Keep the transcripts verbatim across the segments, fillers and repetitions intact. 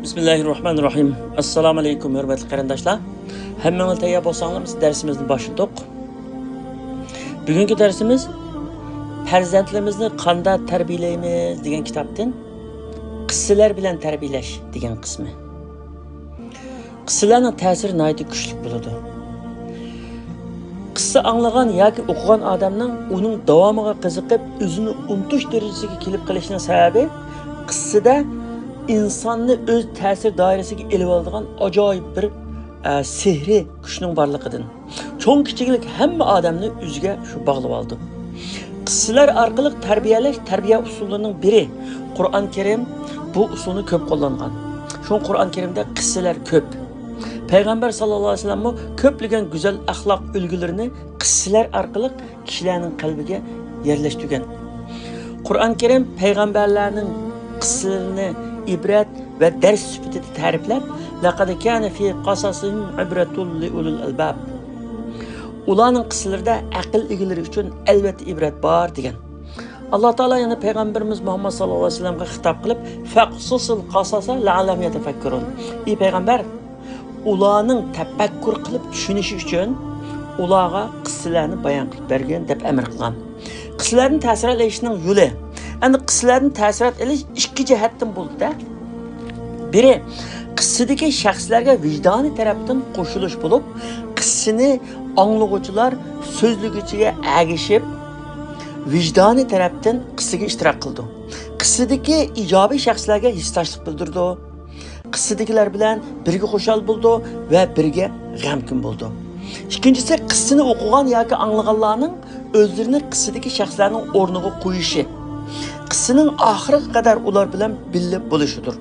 بىسمىللاھىررەھمانىررەھىم. ئەسسالامۇ ئەلەيكۇم، ھۆرمەتلىك قېرىنداشلار. ھەممىڭلار تەييار بولساڭلار، بىز دەرسىمىزنى باشلىدۇق. بۈگۈنكى دەرسىمىز پەرزەنتلىرىمىزنى قانداق تەربىيەلەيمىز دېگەن كىتابتىن قىسسىلەر بىلەن تەربىيەلەش دېگەن قىسمى. قىسسىلەرنىڭ تەسىرى ناھايىتى كۈچلۈك بولىدۇ. قىسسە ئاڭلىغان ياكى ئوقۇغان ئادەمنىڭ ئۇنىڭ داۋامىغا قىزىقىپ، ئۆزىنى ئۇنتۇش دەرىجىسىگە كېلىپ قېلىشىنىڭ سەۋەبى قىسسىدە ئىنساننى ئۆز تەسىر دائىرىسىگە ئېلىۋالىدىغان ئاجايىپ بىر، ئە، سېھرىي كۈچنىڭ بارلىقىدىن. چوڭ-كىچىكلىك ھەممە ئادەمنى ئۆزىگە شۇ باغلىۋالىدۇ. قىسسىلەر ئارقىلىق تەربىيەلەش تەربىيە ئۇسۇللىرىنىڭ بىرى. قۇرئان كەرىم بۇ ئۇسۇلنى كۆپ قوللانغان. شۇڭا قۇرئان كەرىمدە قىسسىلەر كۆپ. پەيغەمبەر ساللاللاھۇ ئەلەيھى ۋەسەللەممۇ كۆپلىگەن گۈزەل ئەخلاق ئۈلگىلىرىنى قىسسىلەر ئارقىلىق كىشىلەرنىڭ قەلبىگە يەرلەشتۈرگەن. قۇرئان كەرىم پەيغەمبەرلەرنىڭ قىسسىلىرىنى ئىبرەت ۋە دەرس سۈپىتىدە تەرىپلەپ، لەقەد كانە فى قەسەسىھىم ئىبرەتۇن لىئۇلۇل ئەلباب. ئۇلارنىڭ قىسسىلىرىدە ئەقىل ئىگىلىرى ئۈچۈن ئەلۋەتتە ئىبرەت بار، دېگەن. ئاللا تائالا يەنە پەيغەمبىرىمىز مۇھەممەد ساللاللاھۇ ئەلەيھى ۋەسەللەمگە خىتاب قىلىپ، فەقسۇسىل قەسەسە لەئەللەھۇم يەتەفەككۇرۇن. ئى پەيغەمبەر، ئۇلارنىڭ تەپەككۇر قىلىپ چۈشىنىشى ئۈچۈن ئۇلارغا قىسسىلەرنى بايان قىلىپ بەرگىن، دەپ ئەمر قىلغان. قىسسىلەردىن تەسىرات ئېلىشنىڭ يولى. ئەمدى قىسسىلەردىن تەسىرات ئېلىش ئىككى جەھەتتىن بولىدۇ-دە. بىرى، قىسسىدىكى شەخسلەرگە ۋىجدانىي تەرەپتىن قوشۇلۇش بولۇپ، قىسسىنى ئاڭلىغۇچىلار سۆزلىگۈچىگە ئەگىشىپ، ۋىجدانىي تەرەپتىن قىسسىگە ئىشتىراك قىلىدۇ. قىسسىدىكى ئىجابىي شەخسلەرگە ھېسداشلىق بىلدۈرىدۇ. قىسسىدىكىلەر بىلەن بىرگە خۇشال بولىدۇ ۋە بىرگە غەمكىن بولىدۇ. ئىككىنچىسى، قىسسىنى ئوقۇغان ياكى ئاڭلىغانلارنىڭ ئۆزلىرىنى قىسسىدىكى شەخسلەرنىڭ ئورنىغا قويۇشى، قىسسىنىڭ ئاخىرىغا قەدەر ئۇلار بىلەن بىللە بولۇشىدۇر.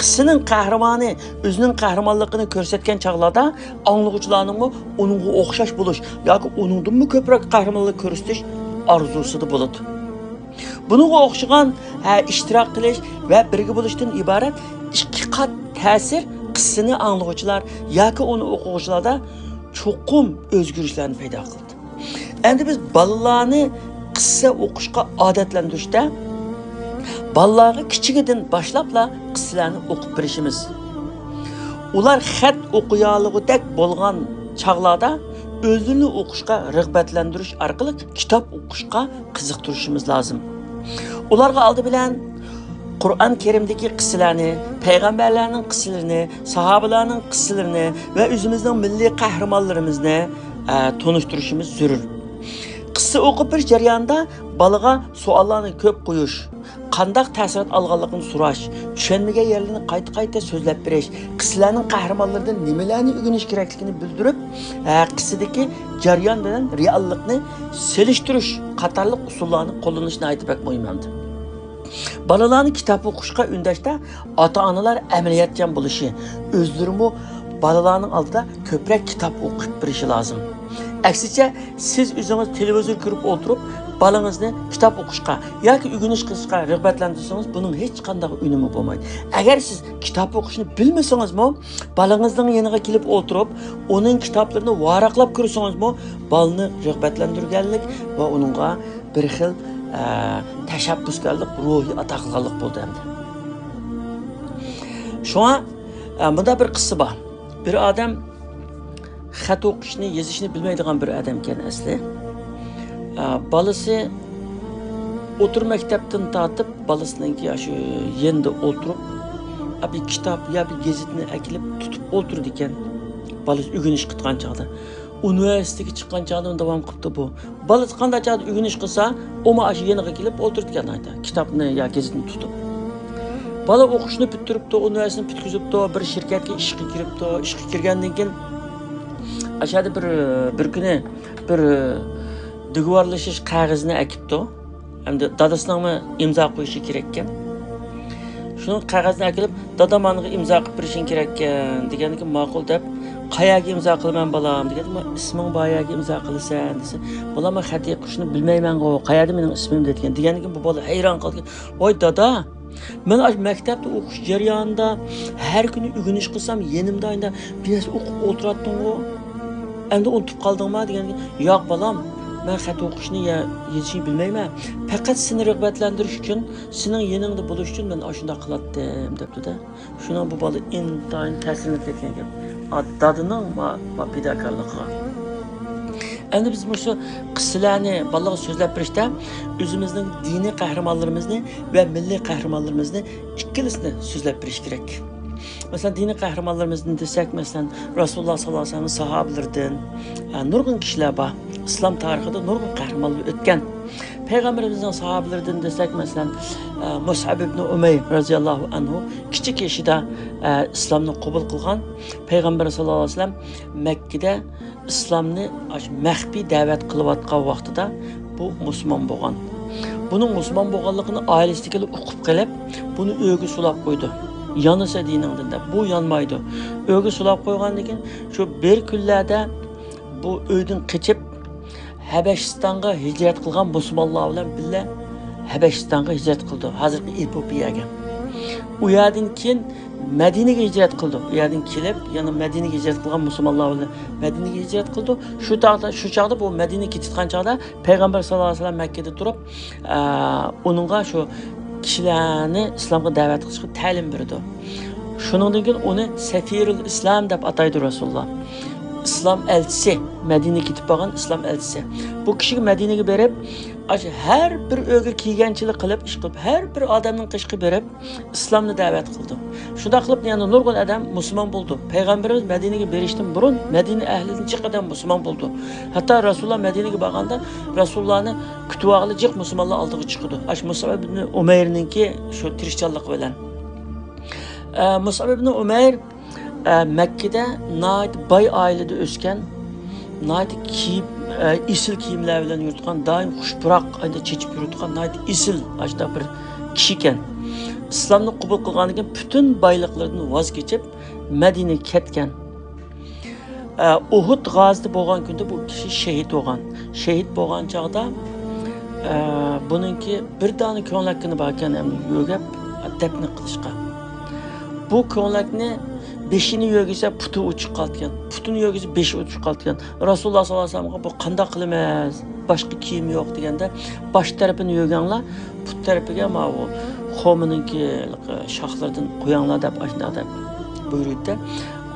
قىسسىنىڭ قەھرىمانى ئۆزىنىڭ قەھرىمانلىقىنى كۆرسەتكەن چاغلاردا ئاڭلىغۇچىلارنىڭمۇ ئۇنىڭغا ئوخشاش بولۇش ياكى ئۇنىڭدىنمۇ كۆپرەك قەھرىمانلىق كۆرسىتىش ئارزۇسىدا بولىدۇ. بۇنىڭغا ئوخشىغان، ھە، ئىشتىراك قىلىش ۋە بىرگە بولۇشتىن ئىبارەت ئىككى قات تەسىر قىسسىنى ئاڭلىغۇچىلار ياكى ئۇنى ئوقۇغۇچىلاردا چوقۇم ئۆزگىرىشلەرنى پەيدا قىلدى. ئەمدى بىز بالىلارنى قىسسە ئوقۇشقا ئادەتلەندۈرۈشتە بالىلارغا كىچىكىدىن باشلاپلا قىسسىلەرنى ئوقۇپ بېرىشىمىز، ئۇلار خەت ئوقۇيالىغۇدەك بولغان چاغلاردا ئۆزلىرىنى ئوقۇشقا رىغبەتلەندۈرۈش ئارقىلىق كىتاب ئوقۇشقا قىزىقتۇرۇشىمىز لازىم. ئۇلارغا ئالدى بىلەن قۇرئان كەرىمدىكى قىسسىلەرنى، پەيغەمبەرلەرنىڭ قىسسىلىرىنى، ساھابىلەرنىڭ قىسسىلىرىنى ۋە ئۆزىمىزنىڭ مىللىي قەھرىمانلىرىمىزنى، ئە، تونۇشتۇرۇشىمىز زۆرۈر. قىسسە ئوقۇپ بېرىش جەريانىدا بالىغا سوئاللارنى كۆپ قويۇش، قانداق تەسىرات ئالغانلىقىنى سوراش، چۈشەنمىگەن يەرلىرىنى قايتا-قايتا سۆزلەپ بېرىش، قىسسىلەرنىڭ قەھرىمانلىرىدىن نېمىلەرنى ئۆگىنىش كېرەكلىكىنى بىلدۈرۈپ، ھە، قىسسىدىكى جەريان بىلەن رېئاللىقنى سېلىشتۇرۇش قاتارلىق ئۇسۇللارنى قوللىنىش ناھايىتى بەك مۇھىم ئەمدى. بالىلارنى كىتاب ئوقۇشقا ئۈندەشتە ئاتا-ئانىلار ئەمەلىيەتچان بولۇشى، ئۆزلىرىمۇ بالىلارنىڭ ئالدىدا كۆپرەك كىتاب ئوقۇپ بېرىشى لازىم. ئەكسىچە، سىز ئۆزىڭىز تېلېۋىزور كۆرۈپ ئولتۇرۇپ، بالىڭىزنى كىتاب ئوقۇشقا ياكى ئۆگىنىش قىلىشقا رىغبەتلەندۈرسىڭىز، بۇنىڭ ھېچقانداق ئۈنۈمى بولمايدۇ. ئەگەر سىز كىتاب ئوقۇشنى بىلمىسىڭىزمۇ، بالىڭىزنىڭ يېنىغا كېلىپ ئولتۇرۇپ، ئۇنىڭ كىتابلىرىنى ۋاراقلاپ كۆرسىڭىزمۇ، بالىنى رىغبەتلەندۈرگەنلىك ۋە ئۇنىڭغا بىر خىل، ئە، تەشەببۇسكارلىق روھى ئاتا قىلغانلىق بولىدۇ ئەمدى. شۇڭا، ئە، مۇنداق بىر قىسسە بار. بىر ئادەم خەت ئوقۇشنى، يېزىشنى بىلمەيدىغان بىر ئادەمكەن ئەسلى. ئە، بالىسى ئوتتۇرا مەكتەپتىن تارتىپ بالىسىنىڭكى شۇ يېنىدا ئولتۇرۇپ، بىر كىتاب يا بىر گېزىتنى ئەكېلىپ تۇتۇپ ئولتۇرىدىكەن. بالىسى ئۆگىنىش قىلىدىغان چاغدا. ئۇنىۋېرسىتېتكە چىققان چاغدىن داۋام قىپتۇ بۇ. بالىسى قانداق چاغدا ئۆگىنىش قىلسا، ئۇمۇ ئاشۇ يېنىغا كېلىپ ئولتۇرىدىكەن ئايتا، كىتابنى يا گېزىتنى تۇتۇپ. بالا ئوقۇشنى پۈتتۈرۈپتۇ، ئۇنىۋېرسىتېتنى پۈتكۈزۈپتۇ، بىر شىركەتكە ئىشقا كىرىپتۇ. ئىشقا كىرگەندىن كېيىن، ئاشۇ يەردە بىر، بىر كۈنى بىر دوگوۋارلىشىش قەغىزىنى ئەكىپتۇ. ئەمدى دادىسىنىڭمۇ ئىمزا قويۇشى كېرەككەن. شۇنىڭ قەغەزنى ئەكېلىپ، دادا، مانىغا ئىمزا قىلىپ بېرىشىڭ كېرەككەن، دېگەندىن كېيىن، ماقۇل دەپ، قەيەرگە ئىمزا قىلىمەن، بالام، دېگەندىن كېيىن، ئىسمىڭ بار يەرگە ئىمزا قىلىسەن، دېسە، بالام، مەن خەت ئوقۇشنى بىلمەيمەنغۇ، قەيەردە مېنىڭ ئىسمىم، دېگەن. دېگەندىن كېيىن بۇ بالا ھەيران قالدى. ۋاي دادا، مەن ئاشۇ مەكتەپتە ئوقۇش جەريانىدا ھەر كۈنى ئۆگىنىش قىلسام، يېنىمدا ئەندە بىر نەرسە ئوقۇپ ئولتۇراتتىڭغۇ، ئەمدى ئۇنتۇپ قالدىڭما؟ دېگەندىن كېيىن، ياق بالام، مەن خەت ئوقۇشنى يا يېزىشنى بىلمەيمەن. پەقەت سېنى رىغبەتلەندۈرۈش ئۈچۈن، سېنىڭ يېنىڭدا بولۇش ئۈچۈن مەن ئاشۇنداق قىلاتتىم، دەپتۇ-دە. شۇنىڭ بۇ بالا ئىنتايىن تەسىرلىنىپ كەتكەن گەپ. ئا، دادىنىڭ ما-، ما پىداكارلىقىغا. ئەمدى بىز مۇشۇ قىسسىلەرنى بالىلارغا سۆزلەپ بېرىشتە ئۆزىمىزنىڭ دىنىي قەھرىمانلىرىمىزنى ۋە مىللىي قەھرىمانلىرىمىزنى ئىككىلىسىنى سۆزلەپ بېرىش كېرەك. مەسىلەن، دىنىي قەھرىمانلىرىمىزدىن دېسەك، مەسىلەن، رەسۇلۇللا ساللاللاھۇ ئەلەيھى ۋەسەللەمنىڭ ساھابىلىرىدىن، ئە، نۇرغۇن كىشىلەر بار. ئىسلام تارىخىدا نۇرغۇن قەھرىمانلار ئۆتكەن. پەيغەمبىرىمىزنىڭ ساھابىلىرىدىن دېسەك، مەسىلەن، ئە، مۇسئەب ئىبنى ئۇمەير رەزىياللاھۇ ئەنھۇ كىچىك يېشىدا، ئە، ئىسلامنى قوبۇل قىلغان. پەيغەمبەر ساللاللاھۇ ئەلەيھى ۋەسەللەم مەككىدە ئىسلامنى ئاش-، مەخپىي دەۋەت قىلىۋاتقان ۋاقتىدا بۇ مۇسۇلمان بولغان. بۇنىڭ مۇسۇلمان بولغانلىقىنى ئائىلىسىدىكىلەر ئۇقۇپ قېلىپ، بۇنى ئۆيگە سولاپ قويىدۇ. يانىسا دىنىڭدىن دەپ، بۇ يانمايدۇ. ئۆيگە سولاپ قويغاندىن كېيىن شۇ بىر كۈنلەردە بۇ ئۆيدىن قېچىپ، ھەبەشىستانغا ھىجرەت قىلغان مۇسۇلمانلار بىلەن بىللە ھەبەشىستانغا ھىجرەت قىلىدۇ، ھازىرقى ئېپىئوپىيەگە. ئۇ يەردىن كېيىن مەدىنىگە ھىجرەت قىلىدۇ. ئۇ يەردىن كېلىپ، يەنە مەدىنىگە ھىجرەت قىلغان مۇسۇلمانلار بىلەن مەدىنىگە ھىجرەت قىلىدۇ. شۇ چاغدا، شۇ چاغدا بۇ مەدىنىگە كېتىۋاتقان چاغدا پەيغەمبەر ساللاللاھۇ ئەلەيھى ۋەسەللەم مەككىدە تۇرۇپ، ئە، ئۇنىڭغا شۇ كىشىلەرنى ئىسلامغا دەۋەت قىلىشقا تەلىم بېرىدۇ. شۇنىڭدىن كېيىن ئۇنى سەفىرۇل ئىسلام دەپ ئاتايدۇ رەسۇلۇللا. ئىسلام ئەلچىسى، مەدىنىگە كېتىپ بارغان ئىسلام ئەلچىسى. بۇ كىشىگە مەدىنىگە بېرىپ، ئاشۇ ھەر بىر ئۆيگە كىرگەنچىلىك قىلىپ، ئىش قىلىپ، ھەر بىر ئادەمنىڭ قېشىغا بېرىپ، ئىسلامنى دەۋەت قىلدى. شۇنداق قىلىپ، يەنە نۇرغۇن ئادەم مۇسۇلمان بولدى. پەيغەمبىرىمىز مەدىنىگە بېرىشتىن بۇرۇن مەدىنە ئەھلىدىن جىق ئادەم مۇسۇلمان بولدى. ھەتتا رەسۇلۇللا مەدىنىگە بارغاندا، رەسۇلۇللانى كۈتۈۋالغىلى جىق مۇسۇلمانلار ئالدىغا چىقىدۇ. ئاشۇ مۇسئەب ئىبنى ئۇمەيرنىڭكى شۇ تىرىشچانلىقى بىلەن. ئە، مۇسئەب ئىبنى ئۇمەير، ئە، مەككىدە ناھايىتى باي ئائىلىدە ئۆسكەن، ناھايىتى كىيىم، ئە، ئېسىل كىيىملەر بىلەن يۈرىدىغان، دائىم خۇش پۇراق چېچىپ يۈرىدىغان ناھايىتى ئېسىل ئاشۇنداق بىر كىشى ئىكەن. ئىسلامنى قوبۇل قىلغاندىن كېيىن پۈتۈن بايلىقلىرىدىن ۋاز كېچىپ، مەدىنىگە كەتكەن. ئە، ئۇھۇد غازىتى بولغان كۈندە بۇ كىشى شېھىت بولغان. شېھىت بولغان چاغدا، ئە، بۇنىڭكى بىر دانە كۆڭلەككىنى باركەن، ئەمدى يۆگەپ دەپنە قىلىشقا. بۇ كۆڭلەكنى بېشىنى يۆگىسە پۇتى ئۇچۇپ قالىدىكەن، پۇتىنى يۆگىسە بېشى ئۇچۇپ قالىدىكەن. رەسۇلۇللا ساللاللاھۇ ئەلەيھى ۋەسەللەمگە بۇ قانداق قىلىمىز؟ باشقا كىيىم يوق دېگەندە، باش تەرىپىنى يۆگەڭلار، پۇت تەرىپىگە ماۋۇ خورمىنىڭكى شاخلىرىدىن قوياڭلار دەپ، ئاشۇنداق دەپ بۇيرۇيدۇ.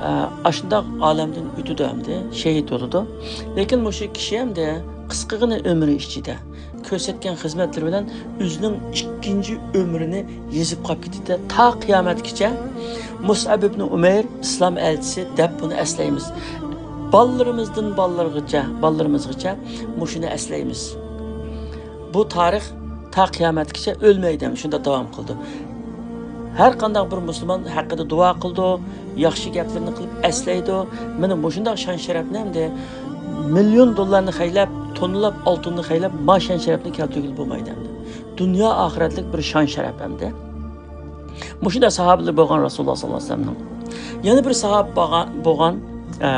ئە، ئاشۇنداق ئالەمدىن ئۆتىدۇ ئەمدى، شېھىت بولىدۇ. لېكىن مۇشۇ كىشى ئەمدى قىسقىغىنە ئۆمرى ئىچىدە كۆرسەتكەن خىزمەتلىرى بىلەن ئۆزىنىڭ ئىككىنچى ئۆمرىنى يېزىپ قاپ كېتىدۇ. تا قىيامەتكىچە مۇسئەب ئىبنى ئۇمەير ئىسلام ئەلچىسى دەپ بۇنى ئەسلەيمىز. بالىلىرىمىزدىن بالىلارغىچە، بالىلىرىمىزغىچە مۇشۇنى ئەسلەيمىز. بۇ تارىخ تا قىيامەتكىچە ئۆلمەيدۇ، شۇنداق داۋام قىلىدۇ. ھەر قانداق بىر مۇسۇلمان ھەققىدە دۇئا قىلىدۇ، ياخشى گەپلىرىنى قىلىپ ئەسلەيدۇ. مانا مۇشۇنداق شان شەرەپنى ئەمدى مىليون دوللارنى خەجلەپ، توننىلاپ ئالتۇننى خەجلەپ، ما شان شەرەپنى كەلتۈرگىلى بولمايدۇ ئەمدى. دۇنيا ئاخىرەتلىك بىر شان شەرەپ ئەمدى. مۇشۇنداق ساھابىلىرى بولغان رەسۇلۇللا ساللاللاھۇ ئەلەيھى ۋەسەللەمنىڭ. يەنە بىر ساھابە بولغان، بولغان، ئە،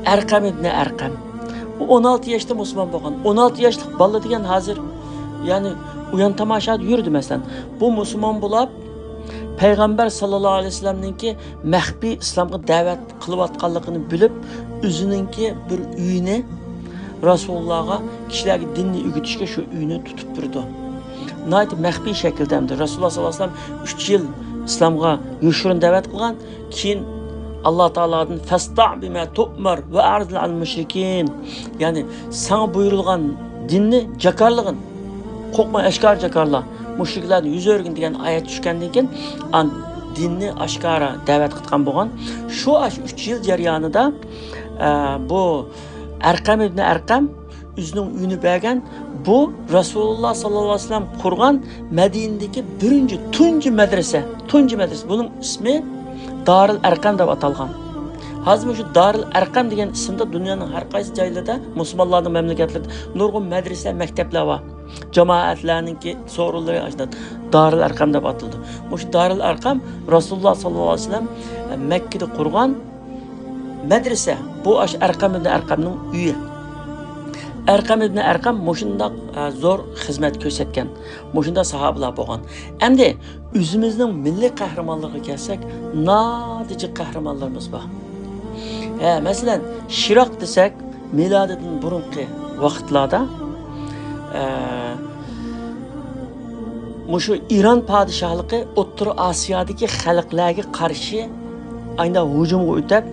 ئەرقەم ئىبنى ئەرقەم. ئۇ ئون ئالتە ياشتا مۇسۇلمان بولغان. ئون ئالتە ياشلىق بالا دېگەن ھازىر، يەنى ئۇيان تاماشادا يۈرىدۇ مەسىلەن. بۇ مۇسۇلمان بولاپ، پەيغەمبەر ساللاللاھۇ ئەلەيھى ۋەسەللەمنىڭكى مەخپىي ئىسلامغا دەۋەت قىلىۋاتقانلىقىنى بىلىپ، ئۆزىنىڭكى بىر ئۆيىنى رەسۇلۇللاغا، كىشىلەرگە دىننى ئۆگىتىشكە شۇ ئۆينى تۇتۇپ بېرىدۇ. ناھايىتى مەخپىي شەكىلدە ئەمدى رەسۇلۇللا ساللاللاھۇ ئەلەيھى ۋەسەللەم ئۈچ يىل ئىسلامغا يوشۇرۇن دەۋەت قىلغان، كېيىن ئاللا تائالادىن «فاستع بما تؤمر وأعرض عن المشركين»، يەنى ساڭا بۇيرۇلغان دىننى جاكارلىغىن، قورقما، ئاشكارا جاكارلا، مۇشرىكلاردىن يۈز ئۆرۈگىن دېگەن ئايەت چۈشكەندىن كېيىن، ئان دىننى ئاشكارا دەۋەت قىلغان بولغان. شۇ ئاشۇ ئۈچ يىل جەريانىدا، ئە، بۇ ئەرقەم ئىبنى ئەرقەم ئۆزىنىڭ ئۆيىنى بەرگەن. بۇ رەسۇلۇللا ساللاللاھۇ ئەلەيھى ۋەسەللەم قۇرغان مەدىنىدىكى بىرىنچى، تۇنجى مەدرىسە، تۇنجى مەدرىسە. بۇنىڭ ئىسمى دارىل ئەرقەم دەپ ئاتالغان. ھازىر مۇشۇ دارىل ئەرقەم دېگەن ئىسىمدا دۇنيانىڭ ھەر قايسى جايلىرىدا، مۇسۇلمانلارنىڭ مەملىكەتلىرىدە نۇرغۇن مەدرىسە، مەكتەپلەر بار. جامائەتلەرنىڭكى سورۇنلىرى ئاشۇنداق دارىل ئەرقەم دەپ ئاتىلىدۇ. مۇشۇ دارىل ئەرقەم رەسۇلۇللا ساللاللاھۇ ئەلەيھى ۋەسەللەم مەككىدە قۇرغان مەدرىسە، بۇ ئاشۇ ئەرقەم ئىبنى ئەرقەمنىڭ ئۆيى. ئەرقەم ئىبنى ئەرقەم مۇشۇنداق، ئە، زور خىزمەت كۆرسەتكەن، مۇشۇنداق ساھابىلار بولغان. ئەمدى ئۆزىمىزنىڭ مىللىي قەھرىمانلىرىغا كەلسەك، نادىجىق قەھرىمانلىرىمىز بار. ھە، مەسىلەن، شىراق دېسەك، مىلادىدىن بۇرۇنقى ۋاقىتلاردا، ئە، مۇشۇ ئىران پادىشاھلىقى ئوتتۇرا ئاسىيادىكى خەلقلەرگە قارشى ئاينا ھۇجۇمغا ئۆتۈپ،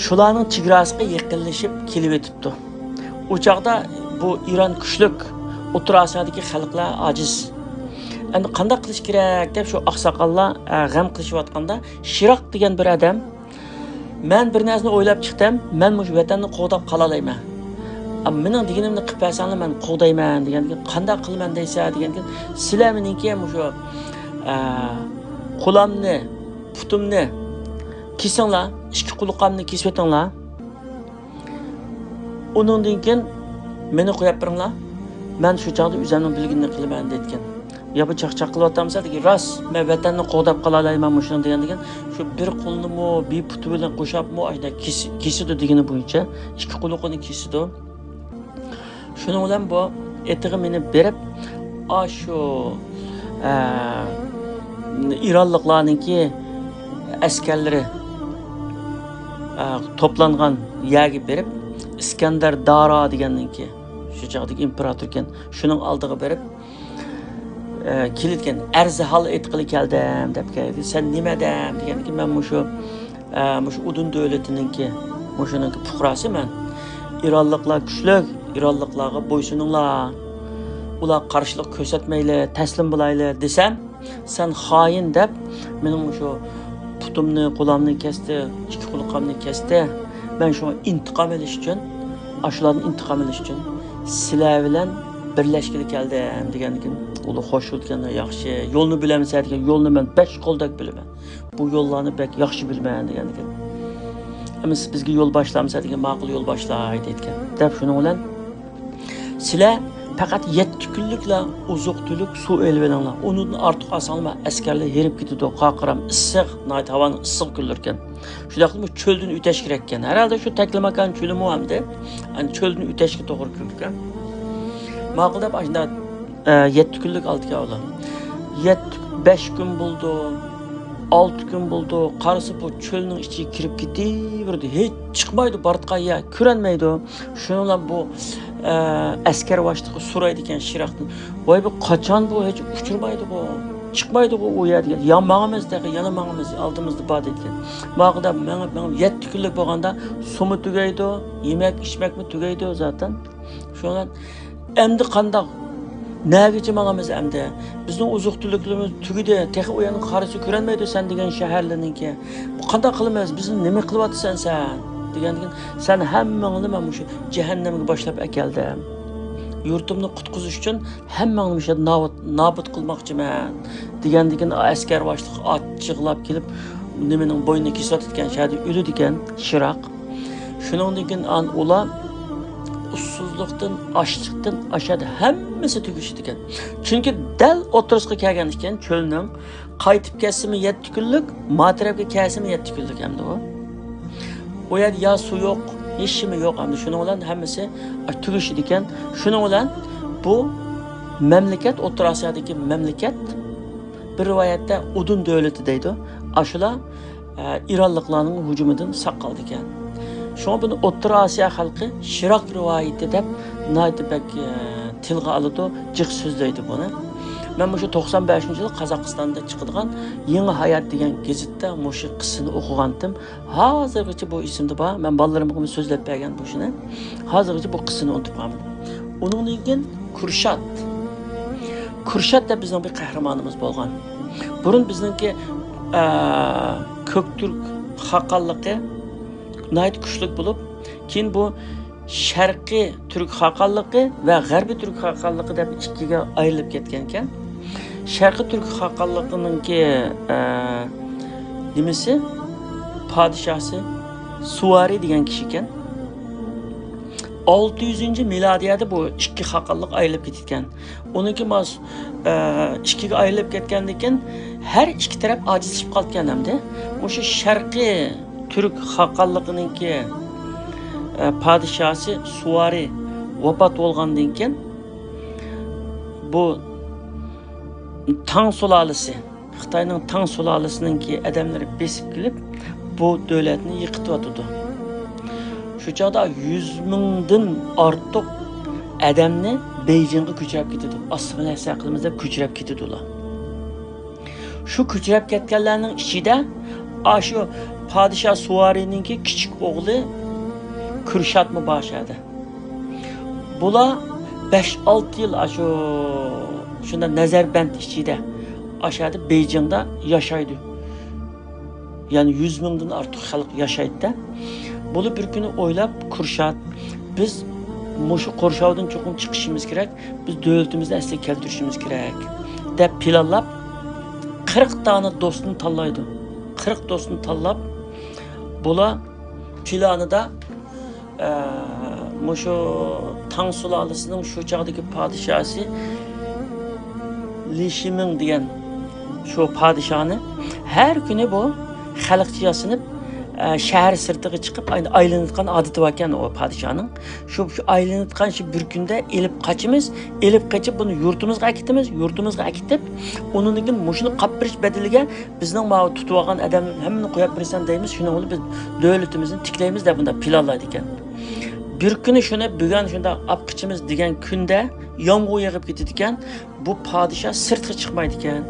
شۇلارنىڭ چېگراسىغا يېقىنلىشىپ كېلىۋېتىپتۇ. ئۇ چاغدا بۇ ئىران كۈچلۈك، ئوتتۇرا ئاسىيادىكى خەلقلەر ئاجىز. ئەمدى قانداق قىلىش كېرەك دەپ شۇ ئاقساقاللار، ئە، غەم قىلىشىۋاتقاندا، شىراق دېگەن بىر ئادەم، مەن بىر نەرسىنى ئويلاپ چىقتىم، مەن مۇشۇ ۋەتەننى قوغداپ قالالايمەن. ئا، مېنىڭ دېگىنىمنى قىلىپ بەرسەڭلار، مەن قوغدايمەن دېگەندىكىن، قانداق قىلىمەن دەيسە دېگەندىكىن، سىلەر مېنىڭكى مۇشۇ، ئە، قولامنى، پۇتۇمنى كېسىڭلار، ئىككى قۇلىقىمنى كېسىۋېتىڭلار. ئۇنىڭدىن كېيىن مېنى قويۇپ بېرىڭلار، مەن شۇ چاغدا ئۆزۈمنىڭ بىلگىنىنى قىلىمەن دەيدىكەن. يا بۇ چاقچاق قىلىۋاتامسەن دېگەن، راست، مەن ۋەتەننى قوغداپ قالالايمەن مۇشۇنىڭ دېگەندىكىن، شۇ بىر قولىنىمۇ، بىر پۇتى بىلەن قوشاپمۇ ئاشۇنداق كېسى-، كېسىدۇ دېگىنى بويىچە، ئىككى قۇلىقىنى كېسىدۇ. شۇنىڭ بىلەن بۇ ئېتىغا مىنىپ بېرىپ، ئاشۇ، ئە، ئىرانلىقلارنىڭكى ئەسكەرلىرى، ئە، توپلانغان يەرگە بېرىپ، ئىسكەندەر دارا دېگەننىڭكى، شۇ چاغدىكى ئىمپېراتوركەن، شۇنىڭ ئالدىغا بېرىپ، ئە، كېلىدىكەن، ئەرزىھال ئېيتقىلى كەلدىم دەپ كەلدى. سەن نېمە ئادەم دېگەندىكىن، مەن مۇشۇ، ئە، مۇشۇ ئۇدۇن دۆلىتىنىڭكى، مۇشۇنىڭكى پۇقراسى مەن. ئىرانلىقلار كۈچلۈك، ئىرانلىقلارغا بويسۇنۇڭلار، ئۇلارغا قارشىلىق كۆرسەتمەيلى، تەسلىم بولايلى دېسەم، سەن خائىن دەپ، مېنىڭ مۇشۇ پۇتۇمنى، قولامنى كەستى، ئىككى قۇلىقىمنى كەستى. مەن شۇڭا ئىنتىقام ئېلىش ئۈچۈن، ئاشۇلاردىن ئىنتىقام ئېلىش ئۈچۈن سىلەر بىلەن بىرلەشكىلى كەلدىم دېگەندىكىن، ئۇلار خوش بولىدىكەن، ياخشى، يولنى بىلەمسەن دېگەن، يولنى مەن بەش قولدەك بىلىمەن. بۇ يوللارنى بەك ياخشى بىلىمەن دېگەندىكىن. ئەمما سىز بىزگە يول باشلامسىلەر دېگەن، ماقۇل، يول باشلاي دەيدىكەن. دەپ شۇنىڭ بىلەن سىلەر پەقەت يەتتە كۈنلۈكلا ئوزۇق-تۈلۈك، سۇ ئېلىۋېلىڭلار. ئۇنىڭدىن ئارتۇق ئالساڭلار ئەسكەرلەر ھېرىپ كېتىدۇ، قاقىرام ئىسسىق، ناھايىتى ھاۋانىڭ ئىسسىقى كۈنلىرىكەن. شۇنداقلا بۇ چۆلدىن ئۆتەش كېرەككەن. ھەرھالدا شۇ تەكلىماكان چۆلىمۇ ئەمدى، ئەنە چۆلدىن ئۆتەشكە توغرا كېلىدىكەن. ماقۇل دەپ ئاشۇنداق، ئە، يەتتە كۈنلۈك ئالدىكەن ئۇلار. يەتتە، بەش كۈن بولدى، ئالتە كۈن بولدى. قارىسا بۇ چۆلنىڭ ئىچىگە كىرىپ كېتىۋېرىدۇ. ھېچ چىقمايدۇ، بارىدىغان يەر كۆرۈنمەيدۇ. شۇنىڭ بىلەن بۇ، ئە، ئەسكەر باشلىقى سورايدىكەن شىراقتىن، ۋاي، بۇ قاچان بۇ ھېچ ئۇچرىمايدىغۇ، چىقمايدىغۇ ئۇ يەردىن، يا ماڭىمىز تېخى، يەنە ماڭىمىز، ئالدىمىزدا بار دەيدىكەن. ماقۇل دەپ مېڭىپ، مېڭىپ، يەتتە كۈنلۈك بولغاندا سۇمۇ تۈگەيدۇ، يېمەك ئىچمەكمۇ تۈگەيدۇ زاتەن. شۇنىڭ بىلەن ئەمدى قانداق؟ نەگىچە ماڭىمىز ئەمدى؟ بىزنىڭ ئوزۇق-تۈلۈكلىرىمىز تۈگىدى، تېخى ئۇ يەرنىڭ قارىسى كۆرۈنمەيدۇ سەن دېگەن شەھەرلەرنىڭكى. بۇ قانداق قىلىمىز؟ بىزنى نېمە قىلىۋاتىسەن سەن؟ دېگەندىكىن، سەن ھەممىڭلارنى مەن مۇشۇ جەھەننەمگە باشلاپ ئەكەلدىم. يۇرتۇمنى قۇتقۇزۇش ئۈچۈن ھەممىڭلارنى مۇشۇ يەردە نابۇت، نابۇت قىلماقچىمەن، دېگەندىكىن، ئەسكەر باشلىقى ئاچچىقلاپ كېلىپ، نېمىنىڭ بوينىنى كېسىۋاتىدىكەن، شەدە ئۆلىدىكەن شىراق. شۇنىڭدىن كېيىن ئان-، ئۇلار ئۇسسۇزلۇقتىن، ئاچلىقتىن ئاشادە ھەممىسى تۈگىشىدىكەن. چۈنكى دەل ئوتتۇرىسىغا كەلگەن ئىكەن چۆلنىڭ، قايتىپ كەتسىمۇ يەتتە كۈنلۈك، ما تەرەپكە كەلسىمۇ يەتتە كۈنلۈك ئەمدى ئۇ. ئۇ يەردە يا سۇ يوق، ھېچنېمە يوق ئەمدى. شۇنىڭ بىلەن ھەممىسى تۈگىشىدىكەن. شۇنىڭ بىلەن بۇ مەملىكەت، ئوتتۇرا ئاسىيادىكى مەملىكەت، بىر رىۋايەتتە ئۇدۇن دۆلىتى دەيدۇ. ئاشۇلار، ئە، ئىرانلىقلارنىڭ ھۇجۇمىدىن ساق قالىدىكەن. شۇڭا بۇنى ئوتتۇرا ئاسىيا خەلقى شىراق رىۋايىتى دەپ ناھايىتى بەك، ئە، تىلغا ئالىدۇ، جىق سۆزلەيدۇ بۇنى. مەن مۇشۇ توقسان بەشىنچى يىلى قازاقىستاندا چىقىدىغان يېڭى ھايات دېگەن گېزىتتە مۇشۇ قىسسىنى ئوقۇغانتىم. ھازىرغىچە بۇ ئېسىمدە بار. مەن بالىلىرىمغىمۇ سۆزلەپ بەرگەن بۇ ئىشنى. ھازىرغىچە بۇ قىسسىنى ئۇنتۇپ قالمىدىم. ئۇنىڭدىن كېيىن كۈرشات. كۈرشات دەپ بىزنىڭ بىر قەھرىمانىمىز بولغان. بۇرۇن بىزنىڭكى، ئە، كۆكتۈرك خاقانلىقى ناھايىتى كۈچلۈك بولۇپ، كېيىن بۇ شەرقىي تۈرك خاقانلىقى ۋە غەربىي تۈرك خاقانلىقى دەپ ئىككىگە ئايرىلىپ كەتكەنىكەن. شەرقىي تۈرك خاقانلىقىنىڭكى، ئە، نېمىسى؟ پادىشاھسى سۇۋارى دېگەن كىشى ئىكەن. ئالتە يۈزىنچى مىلادىيەدە بۇ ئىككى خاقانلىق ئايرىلىپ كېتىدىكەن. ئۇنىڭكى ماس-، ئە، ئىككىگە ئايرىلىپ كەتكەندىن كېيىن ھەر ئىككى تەرەپ ئاجىزلىشىپ قالىدىكەن ئەمدى. مۇشۇ شەرقىي تۈرك خاقانلىقىنىڭكى، ئە، پادىشاھسى سۇۋارى ۋاپات بولغاندىن كېيىن، بۇ تاڭ سۇلالىسى، خىتاينىڭ تاڭ سۇلالىسىنىڭكى ئادەملىرى بېسىپ كېلىپ، بۇ دۆلەتنى يىقىتىۋاتىدۇ. شۇ چاغدا يۈز مىڭدىن ئارتۇق ئادەمنى بېيجىڭغا كۆچۈرۈپ كېتىدۇ. ئاسسىمىلياتسىيە قىلىمىز دەپ كۆچۈرۈپ كېتىدۇ ئۇلار. شۇ كۆچۈرۈپ كەتكەنلەرنىڭ ئىچىدە ئاشۇ پادىشاھ سۇۋارىنىڭكى كىچىك ئوغلى كۈرشاتمۇ بار شۇ يەردە. بۇلار بەش-ئالتە يىل ئاشۇ شۇنداق نەزەربەند ئىچىدە ئاشۇ يەردە بېيجىڭدا ياشايدۇ. يەنى يۈز مىڭدىن ئارتۇق خەلق ياشايدىدە. بۇلار بىر كۈنى ئويلاپ، كۈرشات، بىز مۇشۇ قورشاۋدىن چوقۇم چىقىشىمىز كېرەك، بىز دۆلىتىمىزنى ئەسلىگە كەلتۈرۈشىمىز كېرەك، دەپ پىلانلاپ، قىرىق دانە دوستنى تاللايدۇ. قىرىق دوستنى تاللاپ، بۇلار پىلانىدا ئە، مۇشۇ تاڭ سۇلالىسىنىڭ شۇ چاغدىكى پادىشاھى لى شىمىڭ دېگەن شۇ پادىشاھنى ھەر كۈنى بۇ خەلقچە ياسىنىپ، ئە، شەھەر سىرتىغا چىقىپ ئاي-، ئايلىنىۋاتقان ئادىتى باركەن ئۇ پادىشاھنىڭ. شۇ، شۇ ئايلىنىۋاتقان شۇ بىر كۈندە ئېلىپ قاچىمىز، ئېلىپ قېچىپ بۇنى يۇرتىمىزغا ئەكېتىمىز، يۇرتىمىزغا ئەكېتىپ، ئۇنىڭدىن كېيىن مۇشۇنى قاپتۇرۇش بەدىلىگە بىزنىڭ ماۋۇ تۇتۇۋالغان ئادەملەرنى ھەممىنى قويۇپ بېرىسەن دەيمىز، شۇنىڭ بىلەن بىز دۆلىتىمىزنى تىكلەيمىز دەپ بۇنداق پىلانلايدىكەن. بىر كۈنى شۇنى بۈگۈن شۇنداق ئاپ قېچىمىز دېگەن كۈندە يامغۇر يېغىپ كېتىدىكەن. بۇ پادىشاھ سىرتقا چىقمايدىكەن.